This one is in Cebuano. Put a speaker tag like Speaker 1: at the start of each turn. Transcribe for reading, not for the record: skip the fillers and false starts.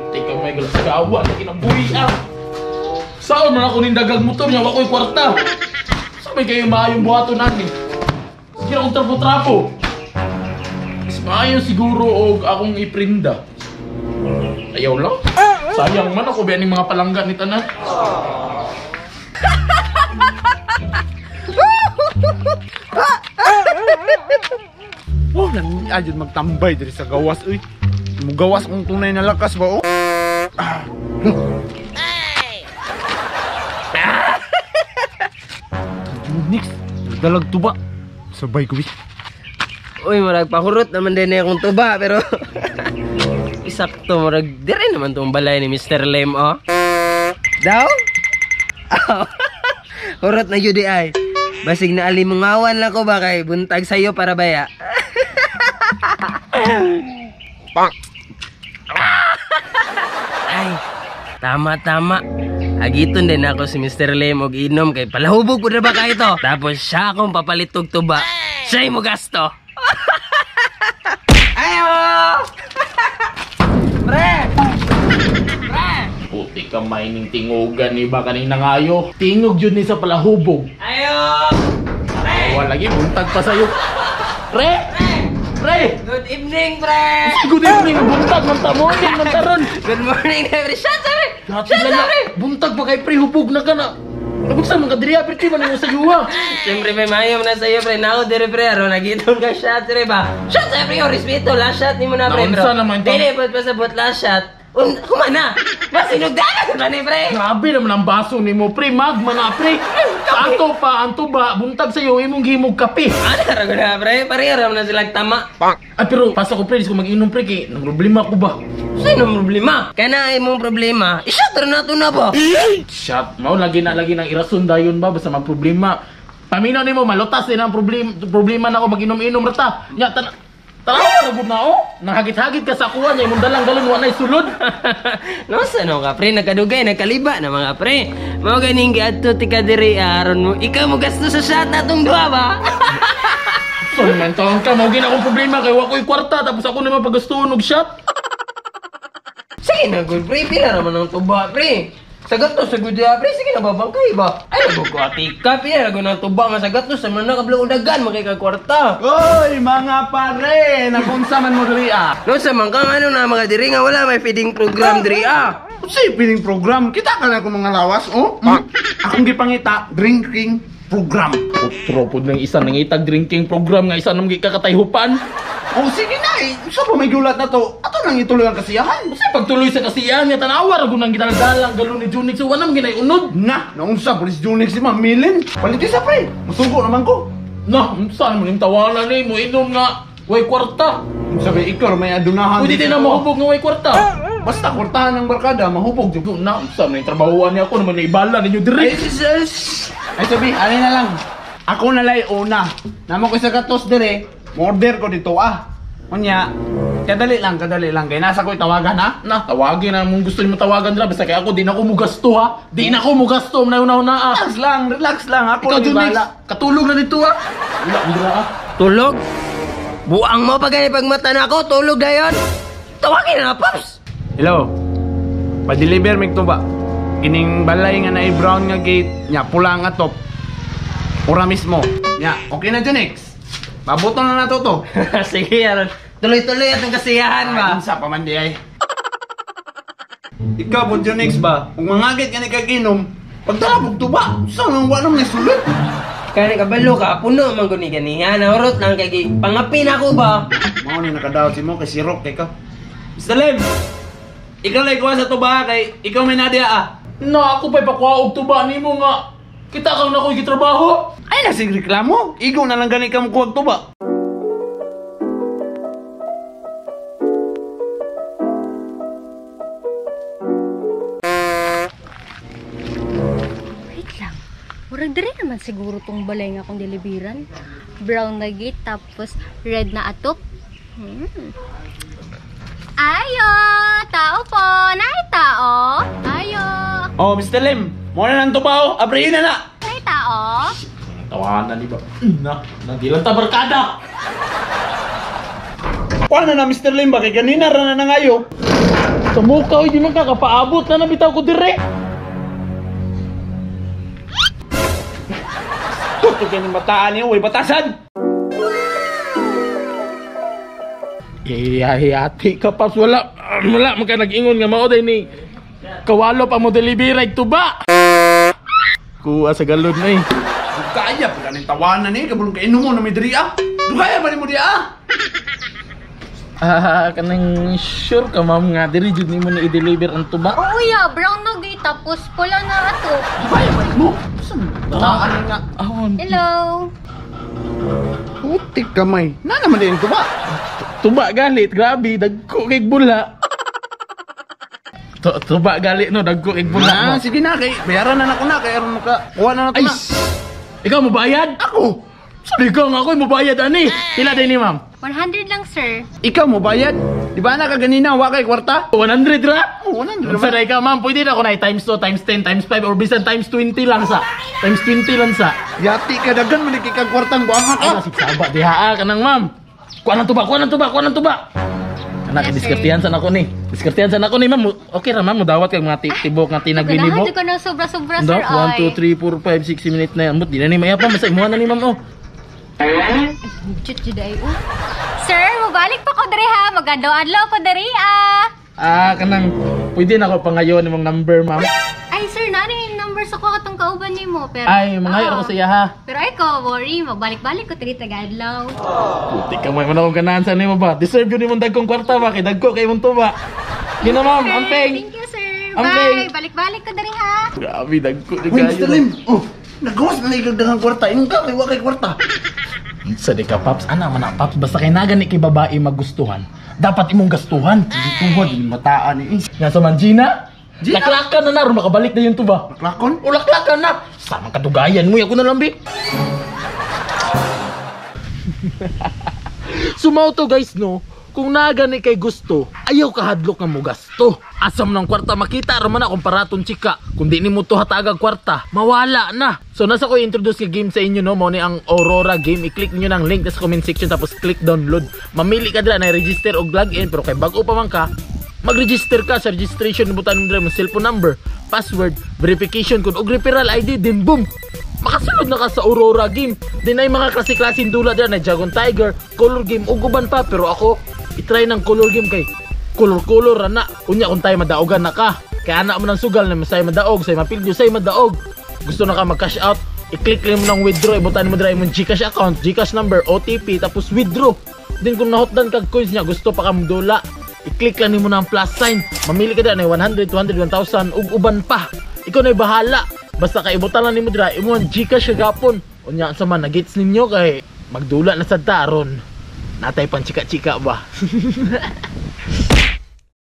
Speaker 1: Teka may galas gawa na kinabuhi ah. Saan man ako nindagag motor niya, wako'y kwarta. Sabay kayo maayong buhaton nani. Sige akong trapo-trapo. Mas maayo siguro og akong iprinda. Ayaw lang. Sayang man ako biyaning mga palangga ni tanan.
Speaker 2: Oh, ayun magtambay diri sa gawas uy. Mugawas kung tunay na lakas ba oh. Ah. Junix, dalag tuba. Sabay ko.
Speaker 3: Uy, murag pahurot naman din akong tuba pero isakto murag dire naman tong balay ni Mr. Lim oh. Daw? Hurot na yun ay. Basig na alimungawan lang ko ba kay buntag sayo para baya.
Speaker 2: Pak.
Speaker 3: Ay, tama. Agiton din ako si Mr. Lim og inom kay palahubog po na ba kayo to? Tapos siya akong papalitog tuba. Siya'y mo gasto. Ayo! Pre! Pre!
Speaker 1: Puti ka may ning tingugan ni ba kaning nangayo. Tingog yun ni sa palahubog.
Speaker 3: Ayo! Pre!
Speaker 1: Wala lagi buntag pa sa'yo. Pre!
Speaker 3: Pre!
Speaker 1: Pre!
Speaker 3: Good evening, pre!
Speaker 1: Good evening! Buntag man ta morning man taron.
Speaker 3: Good morning, pre! Shot, pre!
Speaker 1: Dati lala, buntag pa kay pre, hubog na ka na. Nabuksan man ka diri, pre, man mo sa yuwa.
Speaker 3: Siyempre, may mayo na sa'yo, pre. Nako, dire, pre. Aron, nagitong ka shot, pre ba? Shot, pre, oh, respeto. Last shot ni mo na, pre, bro.
Speaker 1: Naunsa naman to?
Speaker 3: Dili, ba't pasabot last shot? Kumana! Masinugdanan ka ni, pre!
Speaker 1: Grabe naman ang baso ni mo, pre. Magma na, pre. Sa ato pa, ang tuba, buntag sa'yo, imong gimog kape.
Speaker 3: Ano, rago na, pre? Pareho raman na silang tama.
Speaker 1: Ay, pero pasa ko, pre, di ko mag-inom, pre, kay nang problema ko ba?
Speaker 3: Sino ang problema? Kaya na imong problema, i-shot na to na ba?
Speaker 1: Shot, mao lagi na lagi ng irason dayon ba, basta magproblema. Paminaw nimo malutas din ang problema na ako mag-inom-inom rata. Nya tanaw ra gud na oh. Nahagit-hagit ka sa kuha niya imong dalang galon wa nay sulod.
Speaker 3: No sa no ka pre, nagkadugay nagkaliba na mga pre. Mao ganing giadto ti ka diri aron mo ikaw mo gasto sa shot natong duha ba?
Speaker 1: So man taon ka mao gid akong problema kay wa koy kwarta tapos ako naman pagastuon og shot.
Speaker 3: Sige na gud pre, pila ra man ang tuba pre. Sagat to sa gud pre, sige na babangkay ba? Ay nagko ati ka pila ra gud ang tuba nga sagat to sa man nakablo udagan makay ka kwarta.
Speaker 2: Oy, mga pare, nagunsa man mo diri ah.
Speaker 3: No sa man kang ano na mga diri nga wala may feeding program diri ah.
Speaker 2: Unsay feeding program? Kita ka na akong mga lawas oh. Akong gipangita drinking program.
Speaker 1: Putro pud nang isa nangitag drinking program nga isa nang gikakatayhupan.
Speaker 2: Oh, sige na eh. Sa pa may gulat na to? Ato nang ituloy ang kasiyahan.
Speaker 1: Unsay pagtuloy sa kasiyahan nga tanawa ra gud nang gidaldalang galon ni Junix so wala man ginay unod.
Speaker 2: Na, naunsa pulis Junix si Ma'am Milin. Palit sa pre. Musugo naman ko.
Speaker 1: Na, unsa man ning tawanan ni mo inom nga way kwarta.
Speaker 2: Unsa ba ikaw may adunahan?
Speaker 1: Pwede din na mahubog nga way kwarta.
Speaker 2: Basta kwartahan ng barkada mahubog jud.
Speaker 1: Na, unsa man ning trabahoan ni ako naman naibala ninyo diri.
Speaker 2: Ay sabi, ani na lang. Ako na lay una. Namo ko sa gatos dire. Order ko dito ah. Unya, kadali lang kay nasa ko'y tawagan ha.
Speaker 1: Na, tawagin na mong gusto nimo tawagan nila basta kay ako di na ako mugasto ha. Di na ako mugasto na ah.
Speaker 2: Relax lang ako.
Speaker 1: Ikaw Junix, katulog na dito ha. Wala dira ah.
Speaker 3: Tulog? Buang mo pa gani pagmata na ako, tulog dayon. Tawagin na Pops.
Speaker 2: Hello. Pa-deliver mig tuba. Kining balay nga naay brown nga gate, nya pula nga top. Ora mismo. Nya, okay na Junix. Pabuto na nato to.
Speaker 3: Sige, aron. Tuloy-tuloy atong kasiyahan ba?
Speaker 2: Unsa pa man di ay. Ikaw po Junix ba? Kung mangagit ka ni kaginom, pagdala og tuba, sa nang wa nang sulod.
Speaker 3: Kani kabalo ka, puno man gud ni ganiha. Nahurot lang kay pangapin ako ba?
Speaker 2: Mao ni nakadaot si mo kay sirok kay ka. Mr. Lim, ikaw lay kuha sa tuba kay ikaw may nadia ah.
Speaker 1: Na ako pa'y pakuha og tuba nimo nga. Kita kang na ako'y gitrabaho.
Speaker 2: Ay na sig reklamo. Igo na lang gani ka mo kuha og tuba.
Speaker 4: Wait lang. Murag diri naman siguro tong balay nga akong deliveran. Brown na gate tapos red na atop. Ayo, tao po. Nay tao. Ayo.
Speaker 2: Oh, Mr. Lim, mo na nang tuba oh. Abrihin na na.
Speaker 4: Nay tao.
Speaker 1: Tawanan di ba? Na, nandilang ta barkada.
Speaker 2: Kuha na na Mr. Lim ba kay ganina ra na nangayo.
Speaker 1: Sa mukha, oy, di man ka kapaabot na nabitaw ko dire.
Speaker 2: Tuto kayo ng bataan niyo, uy, batasan!
Speaker 1: Yati ka, Paps. Wala, wala man ka nag-ingon nga mao day ni kawalo pa mo delivery ride tuba. Kuha sa galon na eh.
Speaker 2: Kaya pa ganing tawanan eh, kabulong kainom mo na may diri ah. Dugaya ba ni mo di ah?
Speaker 1: Ah, kanang sure ka ma'am nga diri jud nimo na i-deliver ang tuba.
Speaker 4: Oo ya, brown na gate tapos pula na ato.
Speaker 2: Dugaya ba ni mo? Saan? Bataan nga.
Speaker 1: Ahon.
Speaker 4: Hello.
Speaker 2: Putik kamay. Na naman din tuba.
Speaker 1: Tuba galit, grabe, dagko kay bula. Tuba galit no, dagko kay bula.
Speaker 2: Ah, sige na kay bayaran na nako na kay aron maka kuha na nato
Speaker 1: Ay,
Speaker 2: na.
Speaker 1: ikaw mo bayad?
Speaker 2: Ako.
Speaker 1: Sabi ko nga ako mo bayad ani. Pila din ni ma'am?
Speaker 4: 100 lang, sir.
Speaker 2: Ikaw mo bayad? Di ba na ka ganina wa kay kwarta?
Speaker 1: 100 ra?
Speaker 2: Oh, 100
Speaker 1: Unsa na ikaw ma'am? Pwede na ako na times 2, times 10, times 5 or bisan times 20 lang sa. Times 20 lang sa.
Speaker 2: Yati ka dagan man kay kag kwartang buanga
Speaker 1: Ay,
Speaker 2: ka.
Speaker 1: nasigsaba diha ah, kanang ma'am. Kuha ng tuba, kuha ng tuba, kuha ng tuba. Anak,
Speaker 4: Yes, sir.
Speaker 1: diskartihan sa nako ni. Diskartihan sa nako ni ma'am. Okay ra ma'am, mudawat kag mga tibok nga tinag
Speaker 4: Ganahan
Speaker 1: binibok.
Speaker 4: jud ko ng sobra-sobra, sir.
Speaker 1: 1, 2, 3, 4, 5, 6, 7, 8, 9. Ambot, di na ni maya pa. Basta imuha na ni ma'am, oh.
Speaker 4: Jud jud ay oh. Sir, mobalik pa ko diri ha. Magadlaw-adlaw ko diri ah.
Speaker 1: Ah, kanang, pwede na ako pangayon imong number, ma'am.
Speaker 4: Ay sir, nani yung number sa ko katong kauban nimo pero
Speaker 1: Ay, mangayo
Speaker 4: Oo.
Speaker 1: ako sa iya, ha.
Speaker 4: Pero ay ko worry, magbalik-balik ko diri tagadlaw.
Speaker 1: Puti ka, may manakong ganahan sa nimo ba? Deserve yun imong dagkong kwarta ba? Kay dagko kay imong tuba. Yun na, ma'am. Amping.
Speaker 4: Thank you, sir.
Speaker 1: Amping.
Speaker 4: Bye. Balik-balik ko diri ha.
Speaker 1: Grabe, dagko.
Speaker 2: Uy, Mr. Lim. Oh, nagawas na ikag dagang kwarta. Ingon ka kay wa kay kwarta.
Speaker 1: Sa di ka, Paps. Ana man na, Paps. Basta kay naga ni kay babae magustuhan, dapat imong gastuhan.
Speaker 2: Tuhod ni mataan ni.
Speaker 1: Nga sa man, Gina?
Speaker 2: Gina?
Speaker 1: Laklakan na na, aron makabalik na yung tuba.
Speaker 2: Laklakon?
Speaker 1: O laklakan na! Samang kadugayan mo, ako na lang, bi. Sumaw to guys, no? Kung nagani kay gusto, ayaw kahadlok nga mo gasto. Asam ng kwarta makita ra man na kung paraton chika. Kung di nimo to hatagag kwarta, mawala na. So nasa ko i-introduce ka game sa inyo no, mao ni ang Aurora game. I-click niyo ng link sa comment section tapos click download. Mamili ka dira na register og login pero kay bag-o pa man ka, mag-register ka sa registration butan mo dira mo cellphone number, password, verification code ug referral ID din boom. Makasulod na ka sa Aurora game. Din ay mga klase-klaseng dula dira na Dragon Tiger, color game ug uban pa pero ako i-try ng color game kay color-color ra na. Unya kung tayo madaogan na ka. Kaya anak mo ng sugal na masay madaog, say mapilyo, say madaog. Gusto na ka mag-cash out, i-click lang mo ng withdraw, ibutan mo dira imong GCash account, GCash number, OTP, tapos withdraw. Then kung nahotdan kag coins niya, gusto pa ka dula, i-click lang nimo ng plus sign. Mamili ka dira na 100, 200, 1,000 ug uban pa. Ikaw na'y bahala. Basta kay ibutan lang nimo dira imong GCash kagapon. Unya sa man nagits ninyo kay magdula na sad ta aron natay pan chika-chika ba.